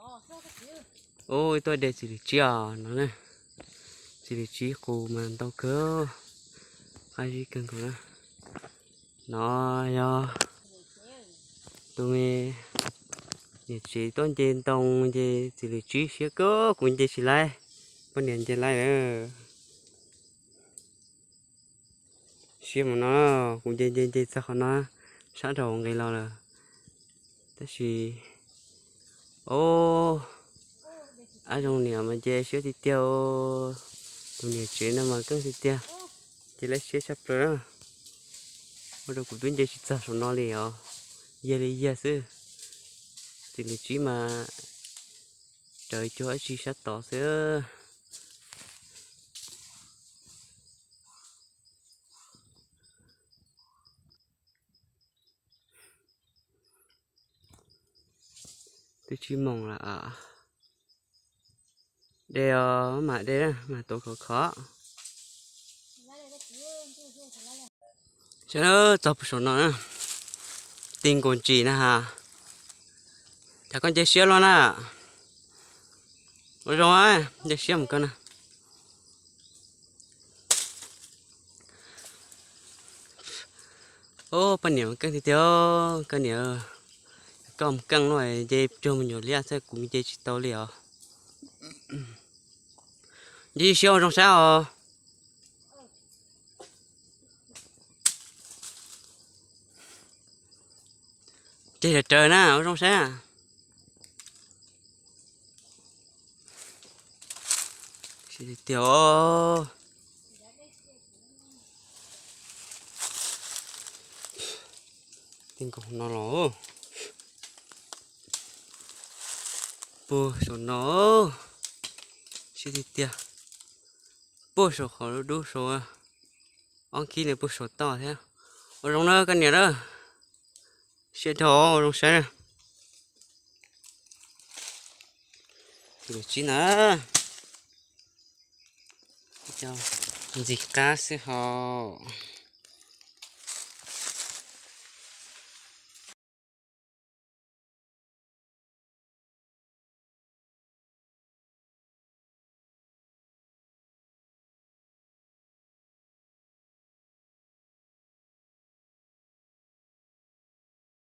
Ub, ib tuaj de txiv lws tsib os no na. Txiv lws tsib qus mas ntau kawg, qab zib kawg nkaus na. No yog tus me niam tsev tuaj nce ntoo nce txiv lws tsib siab kawg, kuv nce tsis laib, poj niam nce laib lawm. Siab mus no, kuv nce nce nce txog qhov no, sab nraum nqis los lawm. Tab sis, o, ab zoo niam mas nce siab tiag tiag, tus niam tsev no mas keej tiag tiag, nce laib siab tshaj plaws na. Ua rau kuv twb nce tsis txog saum no li os, yag li yag xwb. Txiv lws tsib mas raws cuag dab tsi sab tod xwb. Twb tsib moos lawm. De os, mam de na, mam tuav khov khov. Saib txog puag saum no na, ti nkaus ntsis na ha. Cas koj nce siab luaj na. Ua zoo, nce siab mus koj na. Ub, poj niam mas keej tiag tiag, koj niam, koj mus keej luaj, nce cuag me nyuam liab xwb, kuv nce tsis tau li os. Nce siab ua zoo saib os. Ceg raws raws na, ua zoo saib. Tiag tiag, ti nkaus no los. Puag saum no, siab tiag tiag. Puag saum qhov dub dub saud, ob kib li puag saum toj thiab. Ua zoo na koj niam na, siab dhau, ua zoo saib na. Tus tsib na, ntxim qab xwb hos.